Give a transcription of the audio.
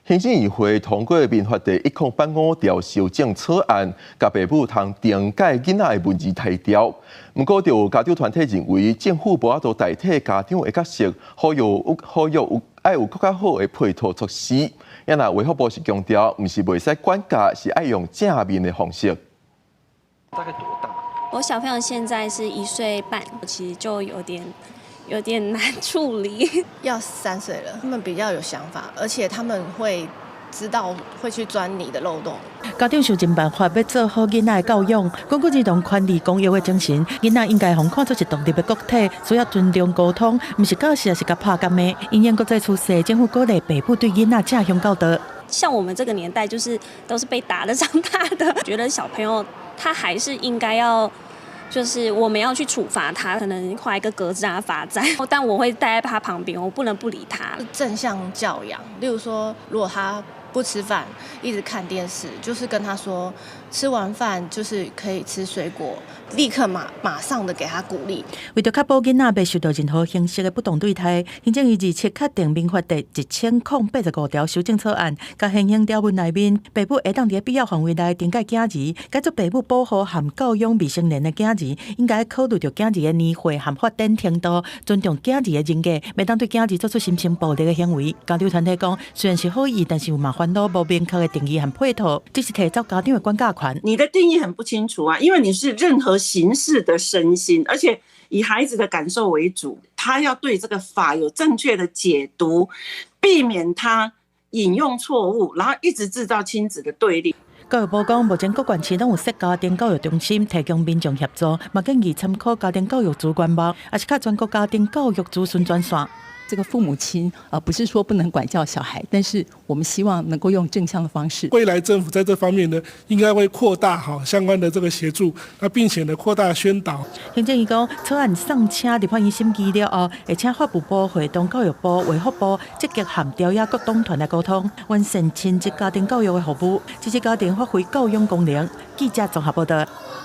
行政院會通過民法第1085條修正草案，共爸母通懲戒囡仔的文字提調。毋過，就有家長團體認為，政府無法度代替家長的角色，呼籲呼籲有愛有閣較好的配套措施。啊若衛福部是強調，毋是袂使管教，是愛用正面的方式。大概多大？我小朋友現在是1歲半，其實就有點難處理。要3歲了，他們比較有想法，而且他們會知道會去鑽你的漏洞。家長想盡辦法欲做好囡仔的教養，鞏固兒童權利公約的精神，囡仔應該予看做是獨立的個體，需要尊重溝通，毋是教訓，抑是共拍共罵。因應國際趨勢，政府鼓勵爸母對囡仔正向教導。像我們這個年代，就是都是被打的長大的，覺得小朋友他還是應該要。就是我們要去處罰他，可能畫一個格子啊罰站，但我會待在他旁邊，我不能不理他。正向教養，例如說，如果他不吃飯，一直看電視，就是跟他說，吃完飯就是可以吃水果，立刻馬上的給他鼓勵。為著確保囡仔袂受到任何形式的不當對待，行政院27確定民法第1085條修正草案，共現行條文內面，爸母會當佇必要範圍內懲戒囝兒，改做爸母保護和教養未成年的囝兒，應該考慮著囝兒的年歲和發展程度，尊重囝兒的人格，袂當對囝兒做出心生暴力的行為。家長團體講，雖然是好意，但是有嘛煩惱無明確的定義和配套，只是提走家長的管教權。你的定義很不清楚啊，因為你是任何形式的身心，而且以孩子的感受為主，他要對這個法有正確的解讀，避免他引用錯誤，然後一直製造親子的對立。教育部講，目前各縣市攏有設家庭教育中心，提供民眾協助，嘛建議參考家庭教育資源網，抑是敲全國家庭教育諮詢專線。這個父母親啊，不是說不能管教小孩，但是我們希望能夠用正向的方式。未來政府在這方面呢，應該會擴大哈相關的這個協助，那並且呢擴大宣導。行政院講，草案送請立法院審議了後，會請法務部會同教育部、衛福部積極和朝野各黨團來溝通，完善親職家庭教育的服務，支持家庭發揮教養功能。記者綜合報道。